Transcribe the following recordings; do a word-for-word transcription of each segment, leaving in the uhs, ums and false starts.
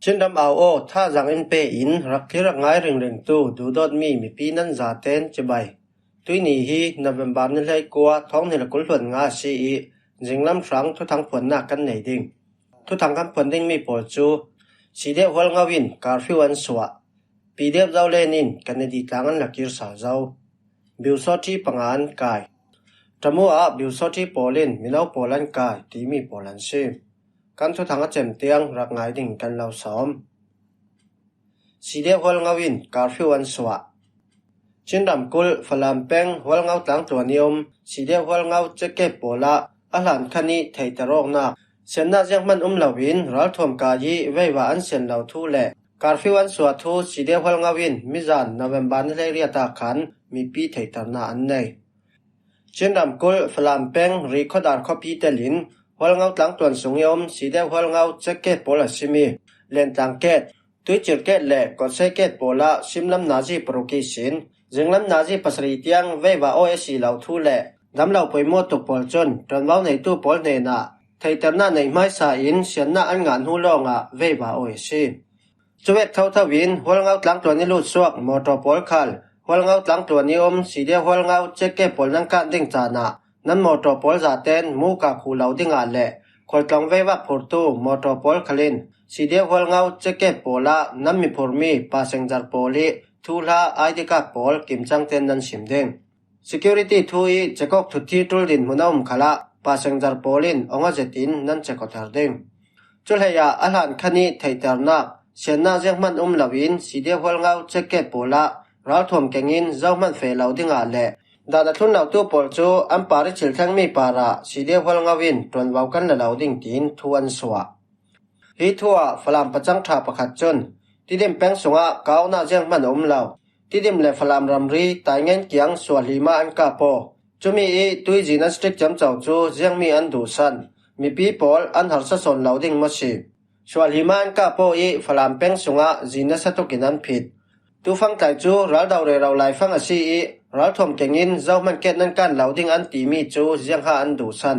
Chinram au aw, thazaang in pe in, rak thlir rak ngai ringringtu duhdawtmi mipi nan zaten cibai. Tuini hi November ni hleikua, thawng hnih le kul hluan nga a si ih, zinglam hrang thuthang phuannak kan nei ding. Thuthang kan phuan dingmi pawl cu, C D F Hualngo in curfew an suah. P D F Zoland in Kennedy tlang an la kir sal zo. Biusawṭhi panga an kai. Tamu ah biusawṭhi pawl in mino pawl an kai timi pawl an si. Kan thuthang a cem tiang rak ngai ding kan lo sawm. C D F Hualngo in curfew an suah. Chin ramkulh Falam peng Hualngo tlangtluan i um C D F Hualngo checkgate pawl ah a hlan khan i theihter awknak, siannak zianghman um loin ralthuam kai i veiva an sian lo thu le curfew an suah thu C D F Hualngo in mizan November ni hleiriat ah khan mipi theihternak an nei. Chin ramkulh Falam peng Rihkhawdar khuapi telin Hualngo tlangtluan sung i um C D F Hualngo checkgate pawl a simi Lentlang gate, Tuicir gate le Kawtsei gate pawl ah simlam nazi paruk ihsin zinglam nazi pasarih tiang veiva aw a si lo thu le damlo poimawh tuk pawl cun ṭuanvo neitu pawl hnenah theihternak neih hmaisa in siannak an ngah hnu lawngah veiva aw a si. Cuvek thotho in Hualngo tlangtluan i lut suak mawṭaw pawl khal Hualngo tlangtluan i um C D F Hualngo checkgate pawl nan kan ding caan ah nan mawṭaw pawl zaten muka khuh lo dingah le khualtlawng veivak phurtu mawṭaw pawl khal in C D F Hualngo checkgate pawl ah nan miphurmi passenger pawl i thuhla I D card pawl kimcangten nan sim ding. Security thu i check awk thutthi ṭul dinhmun a um khalah passenger pawl in awng a zetin nan check aw thar ding. Cuhleiah a hlan khan i theihternak, siannak zianghman um loin C D F Hualngo checkgate pawl ah ralthuam kengin zohman feh lo dingah le dan a thlun lotu pawl cu an par i thil thlengmi parah C D F Hualngo in ṭuanvo kan la lo ding tiin thu an suah. Hi thu ah Falam pacang ṭha pakhat cun Tidim peng sungah kaunak zianghman a um lo. Tidim le Falam ramri Taingen kiang suahlim ah an kap aw. Cumi i tuizin an stick ciamco cu ziangmi an duhsan. Mipi pawl an harsa sawn lo ding maw si. Suahlim ah an kap aw i Falam peng sungah zin nasa tukin an phit. Tufangtlai cu raldo rero laifang a si i ralthuam kengin zohman ket nan kan lo ding an timi cu ziangha an duhsan.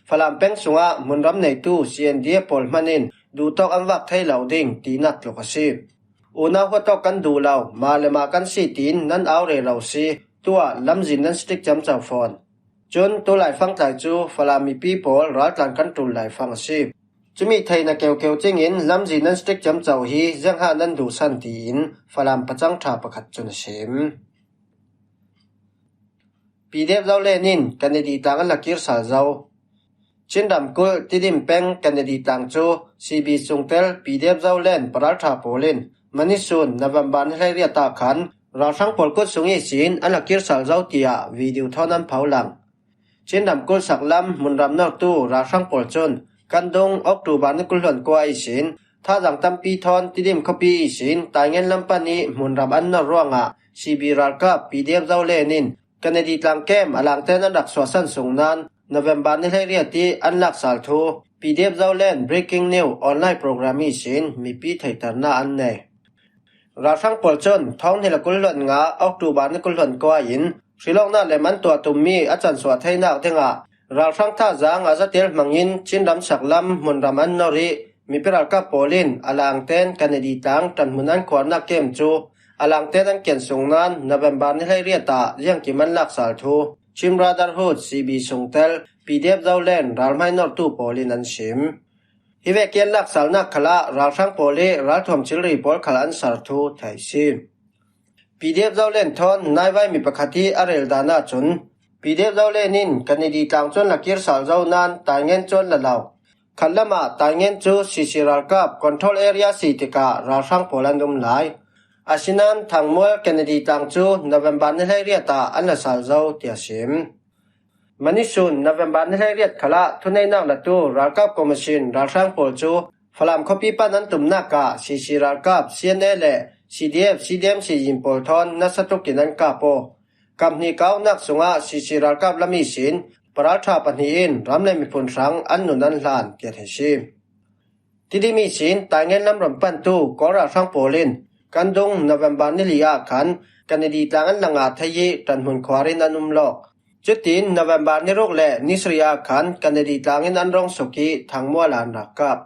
Falam peng sungah hmunram neitu C N D F pawl hman in duhtawk an vak thei lo ding tinak tluk a si. Unau huatawk kan duh lo, mah le mah kan si tiin nan au rero si, tuah lamzin nan stick ciamco fawn. Cun tu laifangtlai cu Falam mipi pawl raltlan kan ṭul laifang a si. Cumi theihna keukeu cingin lamzin nan stick ciamco hi ziangha nan duhsan tiin Falam pacang ṭha pakhat cun a sim. P D F Zoland in Kennedy tlang an la kir sal zo. Chin ramkulh Tidim peng Kennedy tlang cu C B sungtel P D F Zoland paralṭha pawl in manisun November ni hleiriat ah khan ralhrang pawl kut sung ihsin an la kir sal zo tiah video thawn an pho lang. Chin ramkulh saklam hmunram nortu ralhrang pawl cun kan dung October ni kul hluan kua ihsin thazaang tampi thawn Tidim khuapi ihsin Taingen lam pan i hmunram an nor ruangah C B ralkap P D F Zoland in Kennedy tlang kem a langten an rak suahsan sung nan November ni hleiriat i an lak sal thu P D F Zoland Breaking News online program ihsin mipi theihternak an nei. Ralhrang pawl cun thawng hnih le kul hluan nga October ni kul hluan kua in hrilawknak lem an tuah tummi a cansuah theinak dingah ralhrang thazaang a zatel hmangin Chin ram saklam hmunram an nor i mipi ralkap pawl in a langten Kennedy tlang ṭanhmun an khuarnak kem cu a langten an kian sung nan November ni hleiriat ah ziangkim an lak sal thu Chin Brotherhood C B sungtel P D F Zoland ralhmai nortu pawl in an sim. Hi vek i an laksalnak khalah ralhrang pawl i ralthuam thilri pawl khal an sar thu theih si. P D F Zoland thawn naivai mi pakhat i a rel dan ahcun P D F Zoland in Kennedy tlang cu an la kir sal zo nan Taingen cu an la lo. Khatlam ah Taingen cu C C ralkap control area si tikah ralhrang pawl an um lai. Asinan Thangmual Kennedy tlang cu November ni hleiriat ah an la sal zo tiah sim. Manisun November ni hleiriat khalah thuneihnak latu ralkap commission ralhrang pawl cu Falam khuapi pan an tumnak ah C C ralkap C N A le C D F, C D M sizin pawl thawn nasa tuk in an kap aw. Kaphnih kaunak sungah C C ralkap lam ihsin paralṭha pahnih in ram le miphun hrang an nun an hlan tiah theih si. Tidim ihsin Taingen lam ram pantu Kawl ralhrang pawl in kan dung November ni li ah khan Kennedy tlang an la ngah thei i ṭanhmun khuar in an um lawk. Cutin November ni ruk le ni sarih ah khan Kennedy tlang in an rong suk i Thangmual ah an rak kap.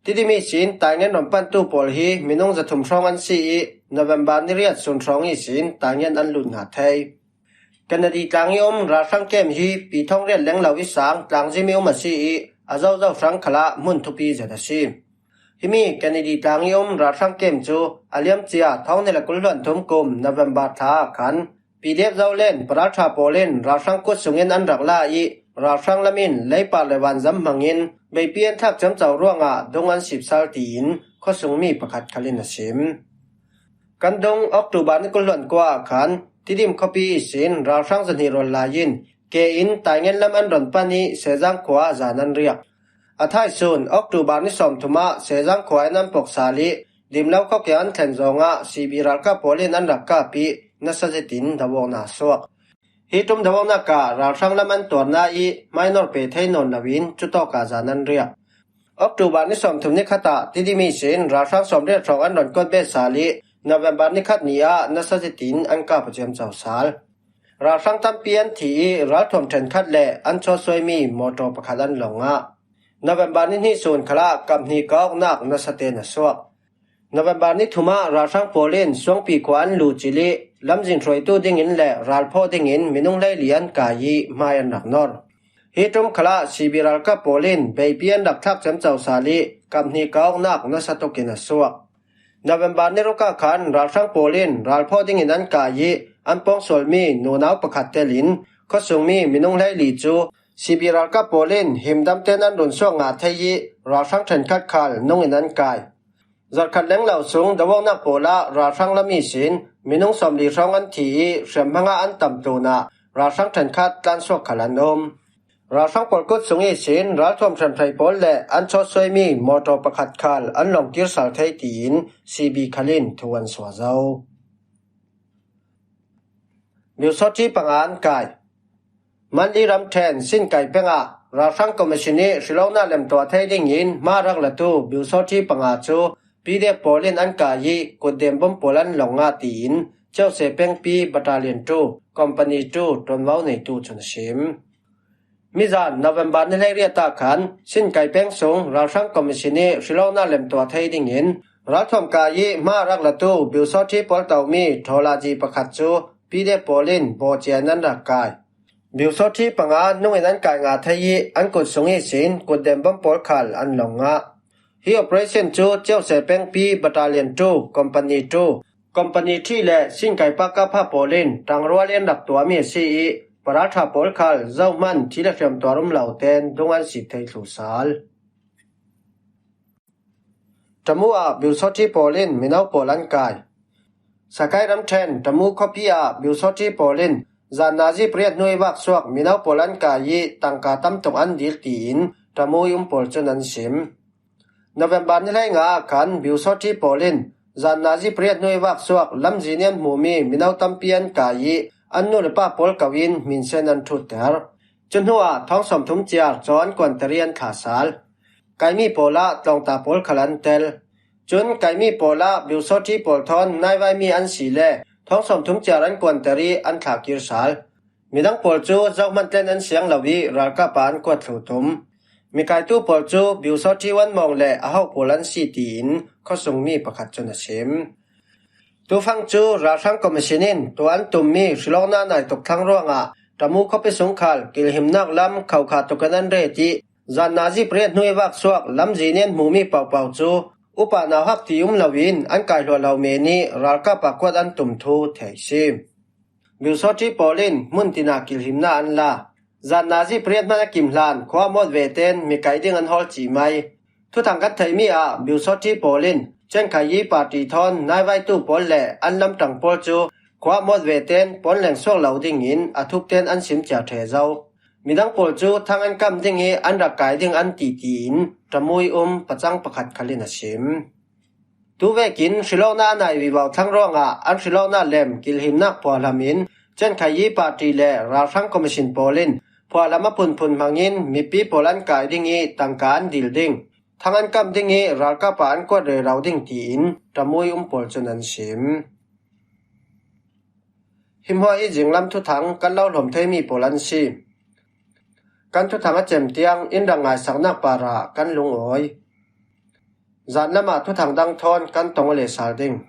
Tidim ihsin taingen rawn pantu pawl hi minung zathum hrawng an si ih, November ni riat sun hrawng ihsin taingen an lut ngah thei. Kennedy tlang ih um ralhrang kem hi pi thawng riat leng lo ih sang tlangzim ih um a si ih, a zozo hrang khalah hmun thupi zet a si. Himi Kennedy tlang ih um ralhrang kem cu a liamcia thawng hnih le kul hluan thum kum November thla ah khan P D F Zoland paralṭha pawl in ralhrang kut sungin an rak la ih, ralhrang lam in leipar le vanzam hmangin beipi an thlak ciamco ruangah dung an sip sal tiin khuasung mi pakhat khal in a sim. Kan dung October ni kul hluan kua ah khan Tidim khuapi ihsin ralhrang zahnih rawn lai in ke in taingen lam an rawn pan ih Sezang khua ah zan an riak. A thaisun October ni sawmthum ah Sezang khua in an pawk sal ih Dimlo khawkiang an thlen zawngah C B ralkap pawl in an rak kap ih nasa zetin doawkna a suak. Hi ṭum doawknak ah ralhrang lam an tuarna ih minor pe thei nawn loin cutawkah zan an riak. October ni sawmthum ni khat ah Tidim ihsin ralhrang sawmriat hrawng an rawn kuat bet sal ih November ni khat ni ah nasa zetin an kap a ciamco sal. Ralhrang tampi an thi ih ralthuam ṭhenkhat le an chawsuaimi mawtaw pakhat an lo ngah. November ni hnih sun khalah kap hnih kawknak nasa tein a suak. November ni thum ah ralhrang pawl in Suangpi khua an luh cil ih lamzin hruaitu dingin le ralphawh dingin minung hleili an kai ih hmai an rak nawr. Hi ṭum khalah C B ralkap pawl in beipi an rak thlak ciamco sal ih kap hnih kawknak nasa tukin a suak. November ni ruk ah khan ralhrang pawl in ralphawh dingin an kai ih an pawngsualmi nunau pakhat telin khuasungmi minung hleili cu C B ralkap pawl in himdam tein an run suak ngah thei ih ralhrang ṭhenkhat khal nungin an kai. Zarhkhat leng lo sung doawknak pawlah ralhrang lam ihsin minung sawmli hrawng an thi ih hriamhmangah an tam tlunah ralhrang ṭhenkhat tlansuak khal an um. Ralhrang pawl kut sung ihsin ralthuam hriamhrei pawl le an chawsuaimi mawtaw pakhat khal an lawng kir sal thei tiin C B khal in thu an suah zo. Biusawṭhi panga an kai. Manli ramṭhen Sinkai pengah ralhrang commission ih hrilawkna lemtuah thei dingin hma rak latu biusawṭhi panga cu P D F pawl in an kai ih kutdem bom pawl an lawng ngah tiin Ceuhse pengpi Battalion two, Company two ṭuanvo neitu cun a sim. Mizan November ni hleiriat ah khan Sinkai peng sung ralhrang commission ih hrilawkna lemtuah thei dingin ralthuam kai ih hma rak latu biusawṭhi pawl tomi trawlaji pakhat cu P D F pawl in bawhcia in an rak kai. Biusawṭhi panga nungin an kai ngah thei ih an kut sung ihsin kutdem bom pawl khal an lawng ngah. Hi operation cu Ceuhse pengpi Battalion two, Company two, Company three le Sinkai pakapha pawl in ṭangrual in rak tuahmi a si ih paralṭha pawl khal zohman thi le hriam tuar um lo tein dung an sip thei thlu sal. Ṭamu ah biusawṭhi pawl in mino pawl an kai. Sakai ramṭhen Ṭamu khuapi ah biusawṭhi pawl in zan nazi pariat hnu ih vak suak mino pawl an kai ih tangka tam tuk an dil tiin Ṭamu ih um pawl cun an sim. November ni hleinga ah khan biusawṭhi pawl in zan nazi pariat hnu ih vak suak lamzin ih an hmumi mino tampi an kai ih an nu le pa pawl ko in hminsen an ṭhutter. Cu hnuah thawng sawmthum ciar caw an kuanter ih an thlah sal. Kaimi pawlah tlawngta pawl khal an tel. Cun kaimi pawlah biusawṭhi pawl thawn naivaimi an si le thawng sawmthum ciar an kuanter ih an thlah kir sal. Midang pawl cu zohman tlen an siang lo ih ralkap ah an kuat thlu tum. Mikaitu pawl cu biusawṭhi uan mawng le a hoh pawl an si tiin khuasungmi pakhat cun a sim. Tufang cu ralhrang commission in tuah an tummi hrilawkna nai tuk thlang ruangah Ṭamu khuapi sung khal kilhimnak lam khokha tukin an ret ih zan nazi pariat hnu ih vak suak lamzin ih an hmumi pohpoh cu upa nauhak ti um loin an kaihluah lo men ih ralkap ah kuat an tum thu theih si. Biusawṭhi pawl in hmun tinah kilhimna an la. Zan nazi pariat hman a kim hlan khua mawt ve tein mi kai ding an hawl cih mai. Thuthang kan theihmi ah biusawṭhi pawl in Chen Khai-i party thawn naivaitu pawl le an lamṭang pawl cu khua mawt ve tein pawn leng suak lo dingin a thuk tein an sim cia ṭhe zo. Midang pawl cu thang an kam ding ih an rak kai ding an ti tiin Ṭamu ih um pacang pakhat khal in a sim. Tuvekin hrilawkna a nai vivo thlang ruangah an hrilawkna lem kilhimnak phuahlam in Chen Khai-i party le ralhrang commission pawl in phuahlam a phunphun hmangin mipi pawl an kai ding ih tangka an dil ding, thang an kam ding ih ralkap ah an kuat rero ding tiin Ṭamu ih um pawl cun an sim. Hi hmuah ih zinglam thuthang kan lo hlawm theimi pawl an si. Kan thuthang a cem tiang in rak ngaisaknak parah kan lungawi. Zan lamah thuthang dang thawn kan tong a leh sal ding.